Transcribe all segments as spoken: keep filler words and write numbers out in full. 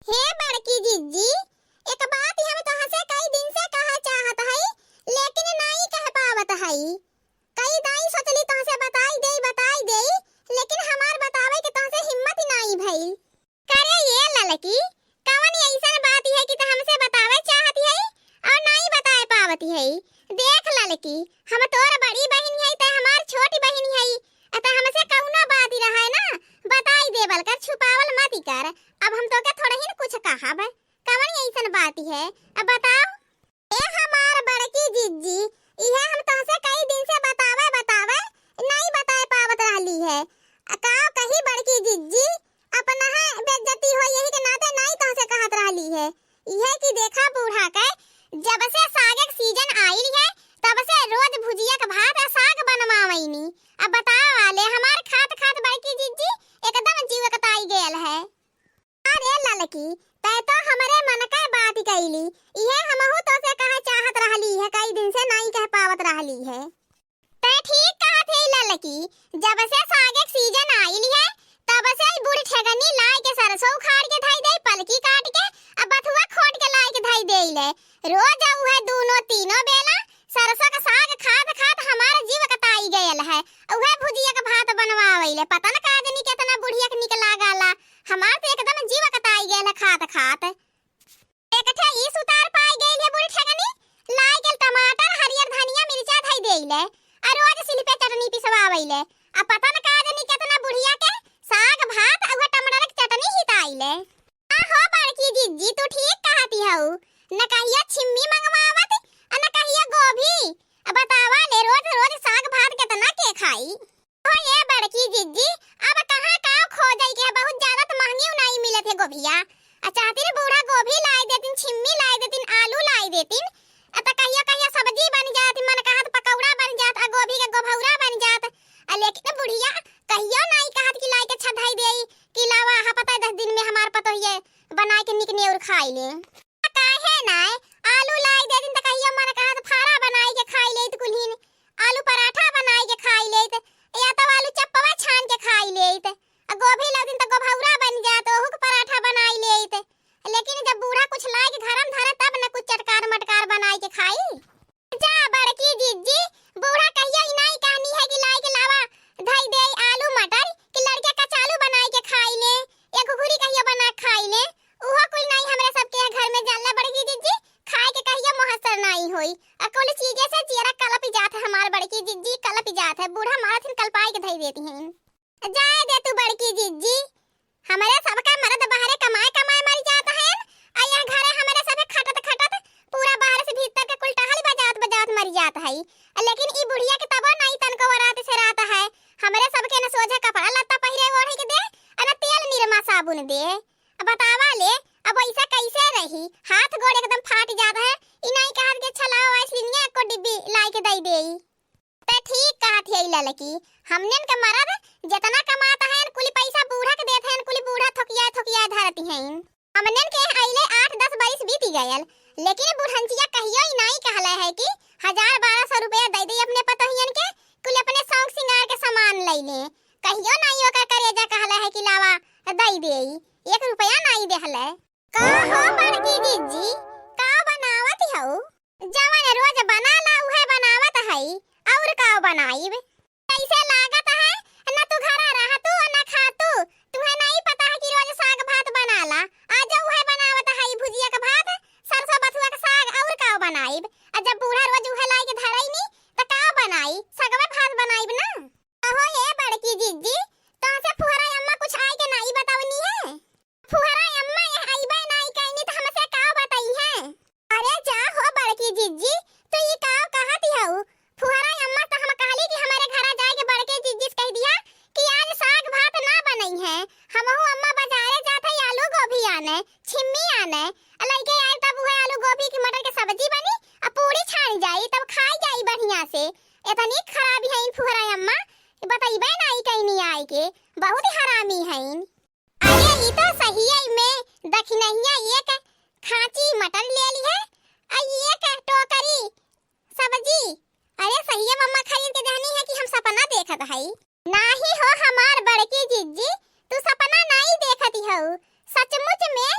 हे बड़की जिज्जी, एक बात हम तोहसे कई दिन से कहे चाहत हई, लेकिन नाई कह पावत हई। कई दाई सोचली तोहसे बताई देई, बताई देई, लेकिन हमार बतावे के तोहसे हिम्मत नाई भई। करे ये ललकी, कवन अइसन बात है कि त हमसे बतावे चाहत है और नाई बताए पावत है? देख ललकी, हम तोर बड़ी बहिन है, त हमार छोटी बहिन है, त हमसे कउनो बात रहे ना, बताई देवल कर, छुपावल मत कर। अब हम तोके थोड़हिन कुछ कहब, कवन अइसन बात है, अब बताओ। ए हमार बड़की जिज्जी, इहे हम तोहसे कई दिन से बतावे, बतावे, नाई बताए पावत रहली है। आ का कही बड़की जिज्जी, अपना है बेइज्जती हो, यही के नाते नाई तोहसे कहत रहली है। इहे कि देखा बूढ़ा के, जब से साग के सीजन आइल है, तब से रोज भुजिया के भात आ साग बनवावैनी। अब बतावा ले, हमार खात खात बड़की जिज्जी एकदम जीव कताई गयल है। अरे ललकी, तै तो हमरे मन के बात कइली, इहे हमहू तोसे कहे चाहत रहली है, कई दिन से नाई कह पावत रहली है। तै ठीक कहत है ललकी, जब से साग के सीजन आइल है, तब से ई बूढ़ ठेगनी लाइ के सरसों उखाड़ के धई देई, पलकी काट के, आ बथुआ खोट के लाइ के धई देई ले। रोज उहे दूनो तीनो बेला सरसों के साग खात खात हमार जीव कताई गयल है। उहे भुजिया के भात बनवावैले, पता न का जनी केतना बुढ़िया के निक लागाला। हमार तो एकदम जीव कताई गयल है खात खात। एक ठे ई सुतार पाई गइल है बूढ़ ठेगनी, लाई गइल टमाटर, हरियर धनिया, मिर्चा धई देइले, आ रोज सिल पे चटनी पिसवावैले। आ पता न का जनी केतना बुढ़िया के साग भात आ उहे टमाटर के चटनी हिताइले। आ हो बड़की जिज्जी, तू ठीक कहती हऊ, न कहियो छिम्मी मंगवावत, आ न कहियो गोभी। आ बतावा ले, रोज रोज साग भात केतना के खाई? ओ ये बड़की जिज्जी, अब कहाँ काव खोजै के, बहुत ज्यादा त महंगी उनाई मिलत है गोभिया। आ चाहतिन बूढ़ा गोभी लाइ देतिन, छिम्मी लाइ देतिन, आलू लाइ देतिन, आ त कहियो कहियो सब्जी बन जात, मन कहत पकौड़ा बन जात, आ गोभी के गोभौरा बन जात। आ लेकिन बुढ़िया कहियो नाई कहत कि लाइ के छधई देई, कि लावा, हाँ, पता है, दस दिन में हमार पतोहिए बनाइ के निक नेउर खाइ ले। काहे नाय? आलू लाइ देतिन त कहियो मन कहत फारा बनाइ के खाइ लेइत कुल्हिन, आलू पराठा बनाइ के खाइ लेइत, या त आलू चप्पवा छान के खाइ लेइत। आ गोभी लावतिन त गोभौरा बन जात, ओहू के पराठा बनाइ लेइत। लेकिन जब बूढ़ा कुछ लाइ के घरम धरे तब न कुछ चटकार मटकार बनाइ के खाई। जा बड़की जिज्जी, बूढ़ा कहियो ई नाई कहनी है कि लाइ के लावा, धई देई आलू मटर, कि लड़के कचालू बनाइ के खाइ ले, या घुघुरी कहियो बना के खाइ ले। उहो कुल नाई हमरे सबके घर में जानला बड़की जिज्जी, खाए के कहियो मोहसर नाई होई। आ कुल चीजे से जियरा कलपि जात है हमार बड़की जिज्जी, कलपि जात है। बूढ़ा मारत हिन, कलपाइ के धई देती हैं। जाए दे तू बड़की जिज्जी, हमरे सबका मरद बहरे कमाए कमाए मरि जात हैं, आ यह घरे हमरे सभे खटत खटत पूरा बाहर से भीतर के कुल टहल बजावत बजावत मरि जात है। लेकिन ई बुढ़िया के तबो नाई तनको वरात से रात है, हमरे सबके न सोझे कपड़ा लत्ता पहिरे ओढ़े के दे, आ न तेल निरमा साबुन दे। अब बतावा ले, अब ऐसा कैसे रही? हाथ गोड़ एकदम फाट जात है। ई नाई कहत के छलावा वाइसलिनिया एको डिब्बी लाइ के दई देई। ते ठीक कहत है ललकी, हमनेन के मरद जेतना कमात हैं, कुली पैसा बूढ़ा के देत हैं, कुली बूढ़ा थोकिया थोकिया धरती हैं। हमनेन के अइले आठ दस बरिस बीत गयल, लेकिन बुढ़ंचिया कहियो ई नाई कहले है कि हजार बारह सौ रुपया दे दे अपने पतोहियन के, कुल अपने शौक सिंगार के सामान लइ ले। कहियो नाई ओकर करेजा कहले है कि लावा दइ देई, एक रुपया नाई देहले। का हो बड़की जिज्जी, का बनावत हऊ? जवन रोज बनाला उहे बनावत हई, और का बनाइब? कैसे लागत है, न तू घरा रहतू न खातू, तुहे नाई पता है कि रोज साग भात बनाला, आज उहे बनावत हई भुजिया के भात, सरसों बथुआ के साग, और का बनाइब? आ जब बूढ़ा रोज उहे लाई के धरई नी, त का बनाई? सगवे भात बनाइब ना। अहो ए बड़की जिज्जी, तोहसे फुहरा अम्मा कुछ आइ के नाई बतवनी है? फुहरा अम्मा यह अइबे नाई कइनी त हमसे का बतइहें? अरे जा हो बड़की जिज्जी, तू ई का कहत हऊ? फुहरा अम्मा त हम कहली कि हमरे घरा जाए के बड़के जिज्जी से कहि दिया कि आज साग भात ना बनइहें। हमहू अम्मा बजारे जात हई आलू गोभी आने, छिम्मी आने, आ लइके आए तब उहे आलू गोभी की मटर के सब्जी बनी, आ पूड़ी छान जाई, तब खाई जाई बढ़िया से। एतनी खराबी हईन फुहरा अम्मा, बतइबे नाई कइनी आइ के, बहुत हरामी हईन। अरे ई तो सहिये में दखिनहिया एक खांची मटर ले लिहे, आ एक टोकरी सब्जी। अरे सहिये मम्मा खरीद के देहनी है कि हम सपना देखत हई। नाही हो हमार बड़की जिज्जी, तू सपना नाई देखत हऊ, सचमुच में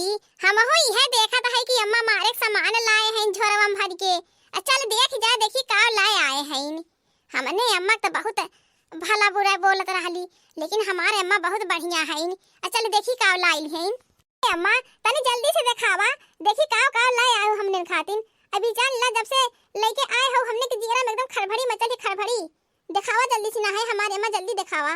ई हमहू इहे देखत है कि अम्मा मारे के सामान लाए हैं झोरवा में भर के। आ चल देख जाए, देखी का लाए आए हैं। हमने अम्मा त बहुत भला बुरा बोलत रहली, लेकिन हमारे अम्मा बहुत बढ़िया हैं। आ चल देखी का लाइल हैं। ए अम्मा, तनी जल्दी से देखावा, देखी का का लाए आए हो हमने खातिन। अभी जान ला, जब से लेके आए हो हमने के जियरा में एकदम खड़बड़ी मचल है, खड़बड़ी। देखावा जल्दी से, ना है हमारे अम्मा, जल्दी देखावा।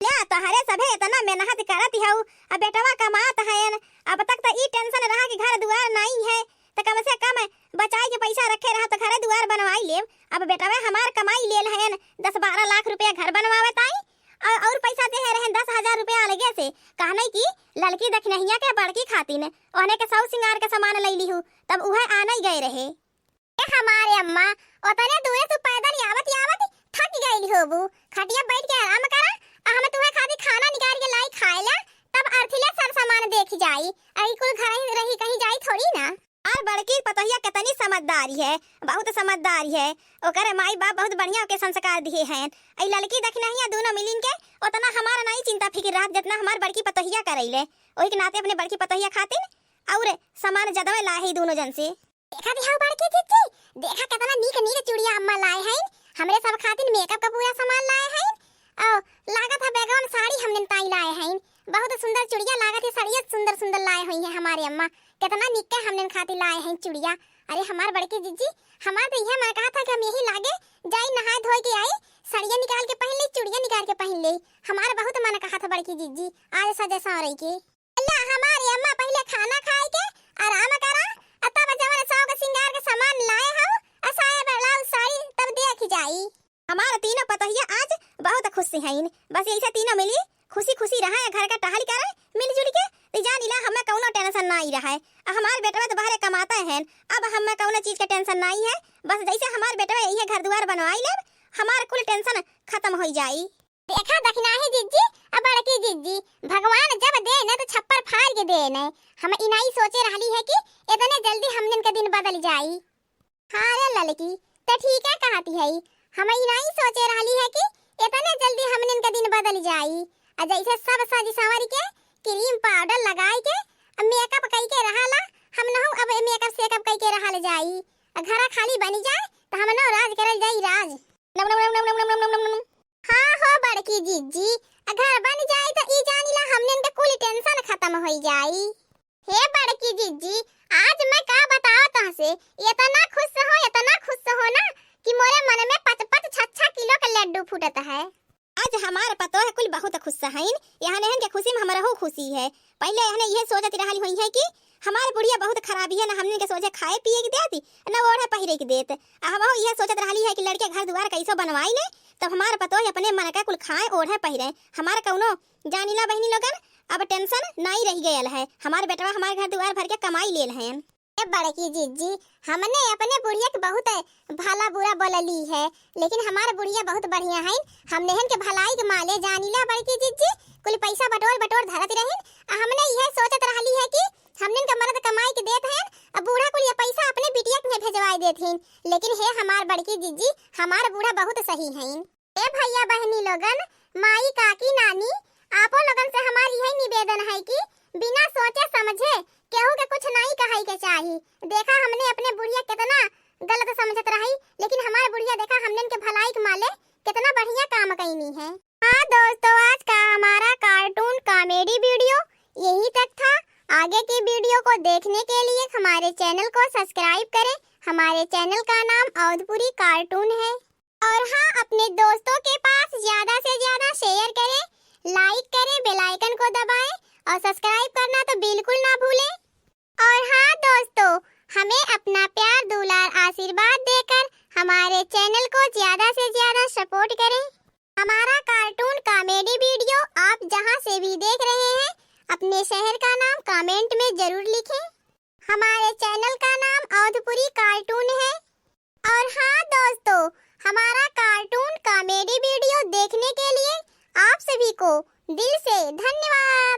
ले, तोहरे सभे इतना मेहनत करत हऊ, अब बेटवा कमात हयन, अब तक त ई tension रहा कि घर दुआर नाई है, त कम से कम बचाई के पैसा रखे रहा त घरे दुआर बनवाई लेब। अब बेटवा हमार कमाई लेल हयन दस बारह लाख रुपया घर बनवावे ताई, और, और पैसा दे रहन दस हजार रुपया अलगे से, कहने की ललकी दखिनहिया के बड़की खातिन, ओहने के सौ सिंगार के सामान लई लिहू, तब उहे आनई गए रहे। ए हमारे अम्मा, ओतने दूरे तू पैदल आवत आवत थक गइल होबू। खटिया बैठ के आराम करा, आ हम तुहे खातिर खाना निकाल के लाई खाए ला, तब अर्थी ले सब सामान देख जाई। आ ई कुल घर ही रही कहीं जाई थोड़ी ना। और बड़की पतोहिया कितनी समझदारी है, बहुत समझदारी है। ओकर माई बाप बहुत बढ़िया ओके संस्कार दिए हैं। ई ललकी दखिनहिया दोनों मिलिन के ओतना हमार नाई चिंता फिकिर रहत, जितना हमार बड़की पतोहिया करैले। ओही के नाते अपने बड़की पतोहिया खातिन और सामान जदवे लाए है दोनों जन से। देखा दिहाऊ बड़की जिज्जी, देखा कितना नीक नीक चूड़िया अम्मा लाए हैं, हमरे सब खातिर makeup का पूरा सामान लाए हैं। और लागत है बैगवा में साड़ी हमने ताई लाए हैं, बहुत सुंदर चूड़िया लागत है, साड़िया सुंदर सुंदर लाए हुई हैं हमारे अम्मा, कितना नीक के हमने खातिर लाए हैं चूड़िया। अरे हमार बड़की जिज्जी, हमार तो यह मन कहा था कि हम यही लागे जाई नहाए धोए के आई, साड़िया निकाल के पहन ले, चूड़िया निकाल के पहन ले, हमार बहुत मन कहा था बड़की जिज्जी, आज सजे संवरे के। अल्लाह, हमारी अम्मा पहिले खाना खाए के आराम करा, आ तब जवन सौ के सिंगार के सामान लाए हो, आ साया ब्लाउज साड़ी तब देख जाई। हमार तीनों पतोहिया आज बहुत खुश हईन, बस ऐसे तीनों मिली खुशी खुशी रहा, घर का टहल करे मिलजुल के, तो जान इला हमें कौनो tension नाई रहा है। आ हमार बेटवा तो बाहरे कमाते हैं, अब हमें कौनो चीज के tension नाई है, बस जैसे हमार बेटवा यही घर दुआर बनवाई लेब, हमार कुल tension खत्म हो जाई। देखा दखिनाही जिज्जी, अब बड़की जिज्जी, भगवान जब दे न तो छप्पर फाड़ के दे न। हम इनाई सोचे रहली है कि इतने जल्दी हमनिन के दिन बदल जाई। हाँ रे ललकी, ते ठीक है कहती है, हम इनाई सोचे रहली है कि इतने जल्दी हमनिन के दिन बदल जाई। आ जैसे सब सज संवर के, cream powder लगाई के, makeup कई के रहाला, हम नहु अब makeup सेकअप कई के रहल जाई। आ घरा खाली बनी जाए तो हम नौ राज करल जाई राज। नम, नम, नम। हाँ हो बड़की जिज्जी, घर बन जाई त ई जानिला हमनिन के कुल tension खत्म होई जाई। हे बड़की जिज्जी, आज मैं का बताओ तहसे, इतना खुश हो, इतना खुश हो ना कि मोरे मन में पच पच छह छह किलो के लड्डू फूटत है। आज हमार पतोह कुल बहुत खुश हईन, यहाँ नेहन के खुशी में हमरहू खुशी है। पहिले एहने इहे सोचत रहल होइहैं कि हमार बुढ़िया बहुत खराबी है, न हमनी के सोझे खाए पिए के देत, न ओढ़े पहिरे के देत। आ हमहू इहे सोचत रहली है कि लड़के घर दुआर कैसो बनवाई ले, तब हमार पतोह अपने मन का कुल खाए ओढ़े पहिरे। हमार कौनो जानिला बहिनी लोगन, अब tension नाई रह गयल है। हमार बेटवा हमार घर दुआर भर के कमाई लेल है। ए बड़की जिज्जी, हमने अपने बुढ़िया के बहुत भला बुरा बोलली है, लेकिन हमार बुढ़िया बहुत बढ़िया है। हमनेहन के भलाई के माले जानिला बड़की जिज्जी, कुल पैसा बटोर बटोर धरत रहिन। आ हमने इहे सोचत रहली है कि हमनिन के मर्द कमाई के देत हैं, अब बूढ़ा कुल ये पैसा अपने बिटिया के भेजवाई देत हैं। लेकिन हे हमार बड़की जिज्जी, हमार बूढ़ा बहुत सही हैं। ए भैया बहनी लोगन, माई काकी नानी, आपो लोगन से हमार यही निवेदन है कि बिना सोचे समझे केहू के कुछ नाई कहै के चाही। देखा हमने अपने बुढ़िया कितना गलत समझत रही, लेकिन हमार बुढ़िया देखा हमने के भलाई के माले कितना बढ़िया काम कैनी है। हाँ दोस्तों, आज का हमारा cartoon comedy video यहीं तक था। आगे की video को देखने के लिए हमारे channel को subscribe करें। हमारे channel का नाम अवधपुरी cartoon है। और हाँ, अपने दोस्तों के पास ज्यादा से ज्यादा share करें, like करें, bell icon को दबाएं और subscribe करना तो बिल्कुल ना भूलें। और हाँ दोस्तों, हमें अपना प्यार, दुलार, आशीर्वाद देकर हमारे channel को ज्यादा से ज्यादा support करें। हमारा cartoon comedy video आप जहाँ से भी देख रहे हैं, अपने शहर का नाम comment में जरूर लिखें। हमारे channel का नाम अवधपुरी cartoon है। और हाँ दोस्तों, हमारा cartoon comedy video देखने के लिए आप सभी को दिल से धन्यवाद।